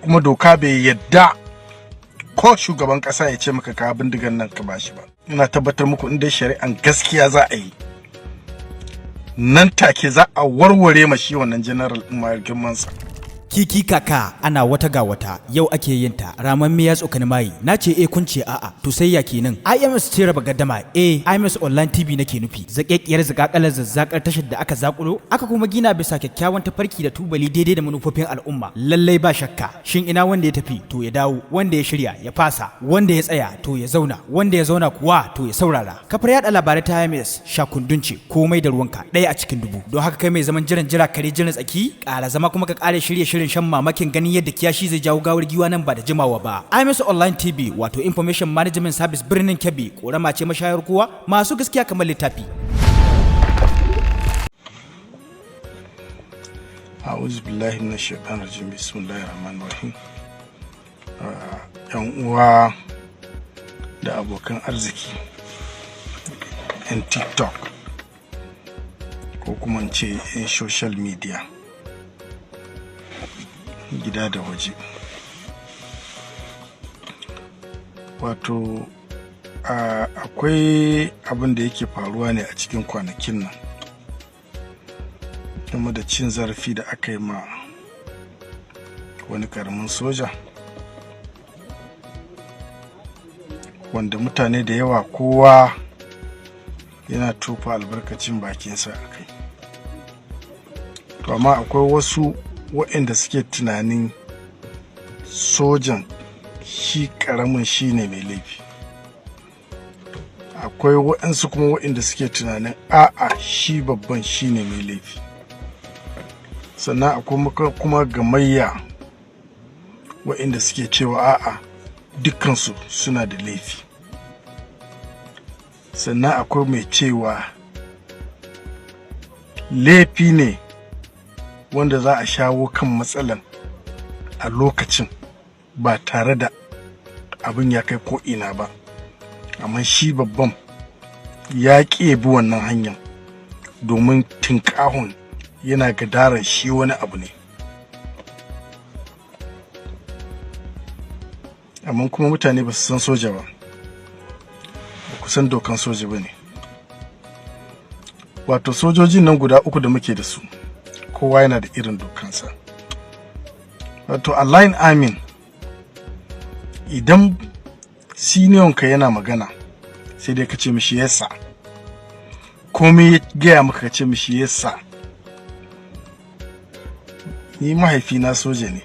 Kuma doka bai yadda ko shugaban kasa ya ce maka ka bindigan nan ka bashi ba. Ina tabbatar muku, in dai shari'an gaskiya za a yi, nan take za a warware ma shi wannan general ɗin ma girmansa. Kiki kaka ana wata ga wata, yau ake yin ta. Raman ya tsokani mai na ce eh, kun ce a'a, to sai ya kenan. IMS ce raba gaddama. Eh, IMS Online TV nake nufi, zakekkiyar zakakalar zazzakar tashar da aka zakulo aka kuma gina bisa kyakkyawan tafarki da tubali daidai da manufofin al'umma. Lallai ba shakka. Shin ina wanda ya tafi to ya dawo, wanda ya shirya ya fasa, wanda ya tsaya to ya zauna, wanda ya zauna kuwa to ya saurara. Kafar yada labarai ta IMS shakundun ce, komai da ruwanka, ɗaya a cikin dubu. Don haka kai mai zaman jiran jira kare jiran tsaki, ƙara zama kuma ka ƙare shirye shirin shan mamakin ganin yadda kiyashi zai jawo gawar giwa nan ba da jimawa ba. IMS Online TV, wato Information Management Service, birnin Kebbi, korama ce mashayar kowa, masu gaskiya kamar littafi. A'udhu billahi minash shaitanir rajim. Bismillahir rahmanir rahim. Yan uwa da abokan arziki, yan TikTok, ko kuma in ce yan social media, gida da waje, wato akwai abin da yake faruwa ne a cikin kwanakin nan game da cin zarafi da aka yi ma wani karamin soja, wanda mutane da yawa kowa yana tofa albarkacin bakinsa a kai. To amma akwai wasu waɗanda suke tunanin sojan shi ƙaramin shi ne mai laifi, akwai waɗansu kuma waɗanda suke tunanin a'a, shi babban shi ne mai laifi. Sannan akwai kuma gamayya waɗanda suke cewa a'a, dukkansu suna da laifi. Sannan akwai mai cewa laifi ne wanda za a shawo kan matsalan a lokacin ba tare da abin ya kai ko'ina ba, amma shi babban ya ƙi bi wannan hanyar domin tinkahon yana gadaran shi wani abu ne. Amma kuma mutane ba su san soja ba, ba ku san dokan soja ba ne. Wato sojojin nan guda uku da muke da su, kowa yana da irin dokansa. Wato a line army, idan senior ka yana magana, sai dai ka ce mishi "Yes sir". Komai ya gaya maka, ka ce mishi "Yes sir". Ni mahaifina soja ne,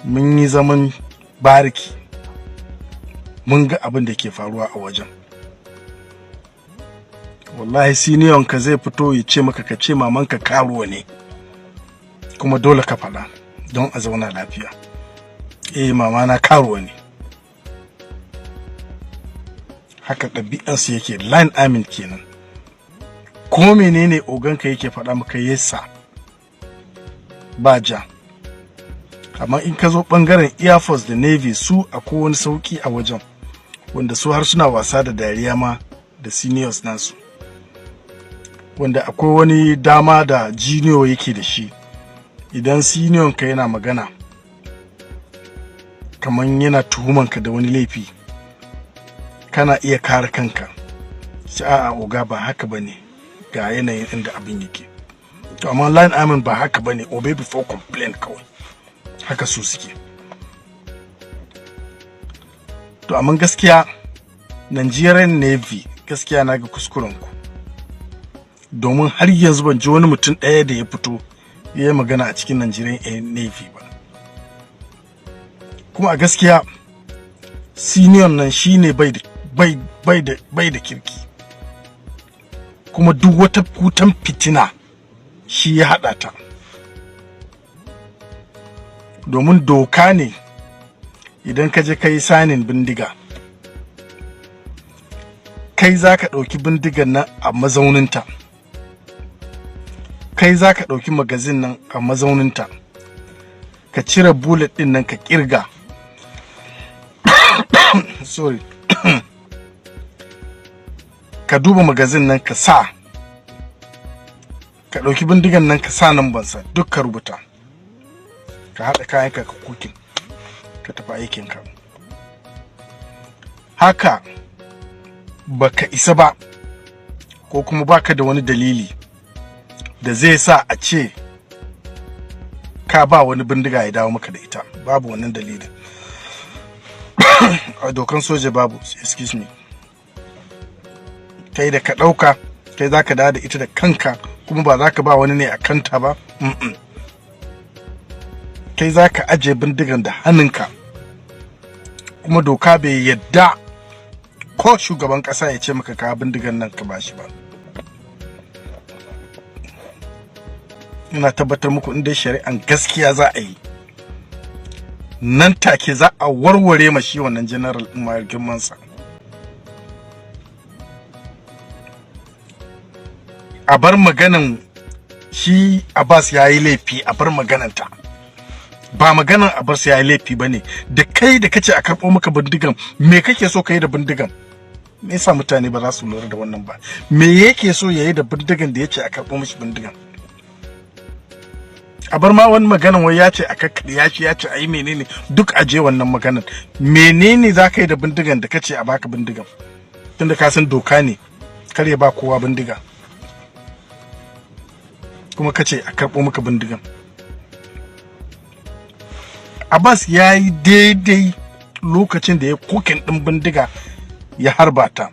mun yi zaman bariki, mun ga abin da ke faruwa a wajen. Wallahi senior ka zai fito ya ce maka ka ce mamanka karuwa ne, kuma dole ka faɗa don a zauna lafiya. Eh, mama na karuwa ne. Haka ɗabi'ansu yake, line army kenan. Ko menene oganka yake faɗa maka, "Yes sir", ba ja. Amma in ka zo ɓangaren Air Force da Navy, su akwai wani sauƙi a wajen, wanda su har suna wasa da dariya ma da seniors nasu, wanda akwai wani dama da junior yake da shi. Idan senior ka yana magana kamar yana tuhumanka da wani laifi, kana iya kare kanka, shi a'a oga, ba haka bane, ga yanayin inda abin yake. To amma line army ba haka bane, obey before complain kawai, haka su suke. To amma gaskiya Nigerian Navy, gaskiya na ga kuskuren ku, domin har yanzu ban ji wani mutum ɗaya da ya fito ya yi magana a cikin Nigerian Navy ba. Kuma a gaskiya senior nan shine bai da kirki, kuma duk wata kutan fitina shi ya haɗa ta, domin doka ne idan ka je ka yi sanin bindiga, kai za ka ɗauki bindigan nan a mazauninta, kai za ka ɗauki magazine nan a mazauninta, ka cire bullet ɗin nan ka ƙirga, sorry, ka duba magazine nan ka sa, ka ɗauki bindigan nan ka sa nan bansa duk ka rubuta, Ka haɗa kayanka, ka cocking, ka tafi aikinka. Haka baka isa ba, ko kuma baka da wani dalili da zai sa a ce ka ba wani bindiga ya dawo maka da ita. Babu wannan dalilin a dokan soja, babu. Excuse me, kai da ka ɗauka, kai za ka dawo da ita da kanka, kuma ba za ka ba wani ne a kanta ba. Kai za ka ajiye bindigan da hannunka, kuma doka bai yadda ko shugaban ƙasa ya ce maka ka bindigan nan ka bashi ba. Ina tabbatar muku, inda shari'an gaskiya za a yi, nan take za a warware ma shi wannan general ɗin ma girmansa. A bar maganan shi Abbas ya yi laifi, a bar magananta. Ba maganan Abbas ya yi laifi ba ne. Da kai da kace a karɓo maka bindigan, me kake so ka yi da bindigan? Me yasa mutane ba za su lura da wannan ba? Me yake so ya yi da bindigan da ya ce a karɓo mishi bindigan? A bar ma wani maganan wai ya ce a kakkaɗe ya ce, ya ce a yi menene, duk a je wannan maganan. Menene za ka yi da bindigan da kace a baka bindigan, tunda ka san doka ne kar ya ba kowa bindiga, kuma kace a karɓo maka bindigan? Abbas ya yi daidai lokacin da ya cocking ɗin bindiga ya harba ta.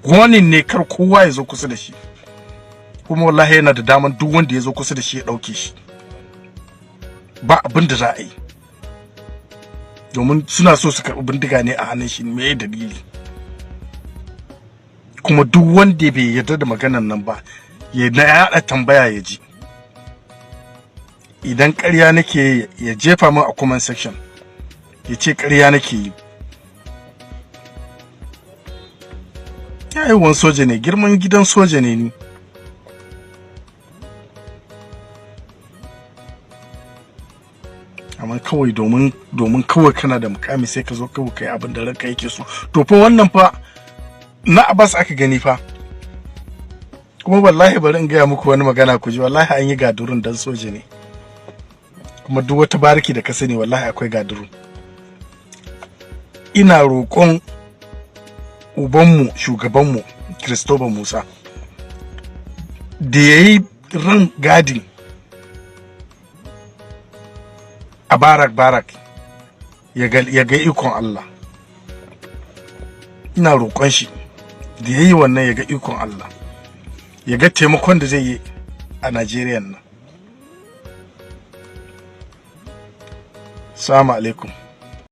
Warning ne kar kowa ya zo kusa da shi. Kuma wallahi yana da daman duk wanda ya zo kusa da shi ya ɗauke shi. Ba abin da za a yi. Domin suna so su karɓi bindiga ne a hannun shi, me dalili? Kuma duk wanda bai yarda da maganan nan ba, ya na yaɗa tambaya ya ji. Idan ƙarya nake, ya jefa min a comment section ya ce ƙarya nake yi. Yayin soja ne, girman gidan soja ne ni. Amma kawai domin kawai kana da mukami, sai ka zo kawai kai abin da ranka yake so. To fa wannan fa na Abbas aka gani fa. Kuma wallahi bari in gaya muku wani magana ku ji. Wallahi an yi gadurun dan soja ne. Kuma duk wata bariki da ka sani, wallahi akwai gaduru. Ina roƙon ubanmu, shugabanmu Christopher Musa, da ya yi ran gadin a barrack barrack, ya ga ikon Allah. Ina roƙon shi da ya yi wannan, ya ga ikon Allah, ya ga taimakon da zai yi a Najeriya nan. Salamu alaikum.